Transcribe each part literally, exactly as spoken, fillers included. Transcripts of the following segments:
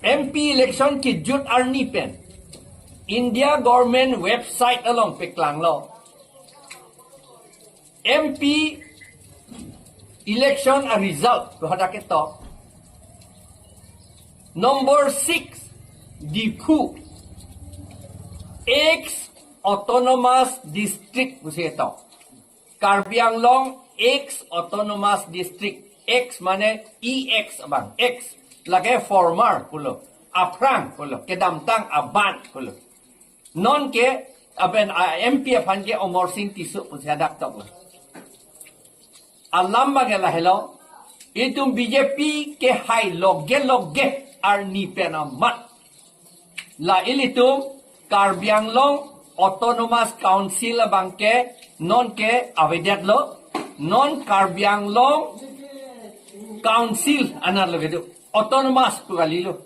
M P election kejut arni pen India government website along peklanglo. M P election a result pu hadak ketok. Number six, Diphu, ex autonomous district pusi ketok. Karbi Anglong ex autonomous district, ex mane E X abang, ex lake former pulo, aphrang pulo, kedamtang aban pulo. Non ke aben a M P aphan ke Amarsing Tisso pusi hadak toklo. Alam abang ke lahelo, itum B J P kehai loge loge arni pen amat la ilitum Karbi Anglong Autonomous Council abang ke non ke avedetlo, non Karbi Anglong Council anat lo kedo, autonomous pu kalilo.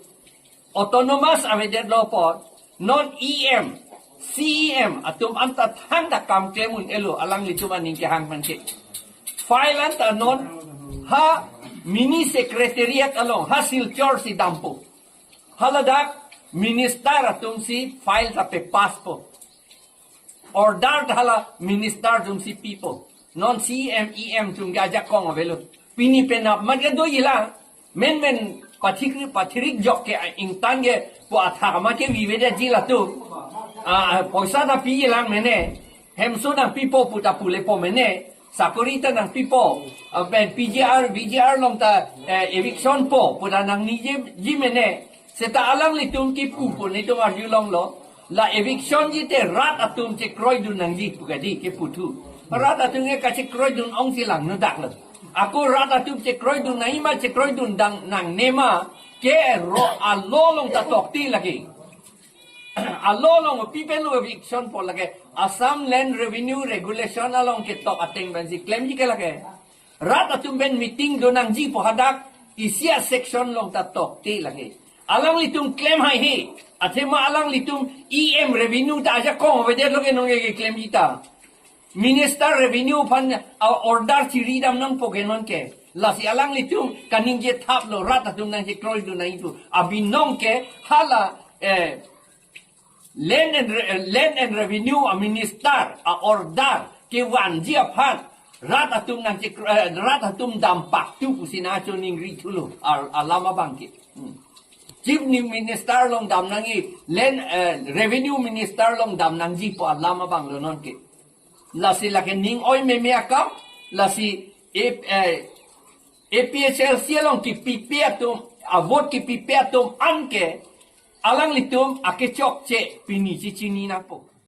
Autonomous avedetlo apot non E M, C E M atum anta thangta kam klem un-elo, alanglitum aning kehang manche. File anta non ha mini secretariat along, ha Silchar si dampo. Haladak minister atum si file ta pe-pass po. Order ta hala minister atum si pipo. Non C E M, E M atum ke ajakong avelo. Pini penap mat ke doji lang. Menmen pathik, pathirik jok ke ingtan ke pu athak amat ke vivedetji latum. Ah, poisa nangpiji lang mene. Hemso nangpipo pu ta pulepo mene. Sakori ta nangpipo. Ah, pen P G R, V G R along ta, eh, eviction po pu ta nangniji mene. Seta alanglitum kipu pu netum arjulonglo. La eviction ji te rat atum chekroidun nangji pu kadi keputhu. Rat atum ke kachekroidun ongsi lang nu dak lo. Ako rat atum chekroidun nangji ma, chekroidun dang nangne ma, ke ro a-law along ta tokte lake. A-law along pi pen lo eviction po lake. Assam Land Revenue Regulation along ketok ateng pensi klemji ke lake. Rat atum pen meeting do nangji po hadak isi a-section along ta tokte lake. Alanglitum klem haihe. Athema alanglitum E M revenue ta ajakong avedetlo ke non ke klemji ta. Minister revenue aphan a-order chiri dam nangpo ke non ke. Lasi alanglitum kaningje thaplo, rat atum nangchekroidun nangji pu. Abinong ke hala, eh, Land and Re-, Land and Revenue a-minister a-order kevanji aphan rat atum nangchekro-, eh, rat atum dampaktu pusi nangchiningri thulo, a-, alam abang ke. Hmm. Chief ni-, Minister along dam nangji, Land, eh, Revenue Minister along dam nangji po alam abang lo non ke. Lasi lake ning oi meme akam, lasi A-, eh, A P H L C along kipipe atum, a-vote kipipe atum an ke, alanglitum akechokche pini chechini nangpo.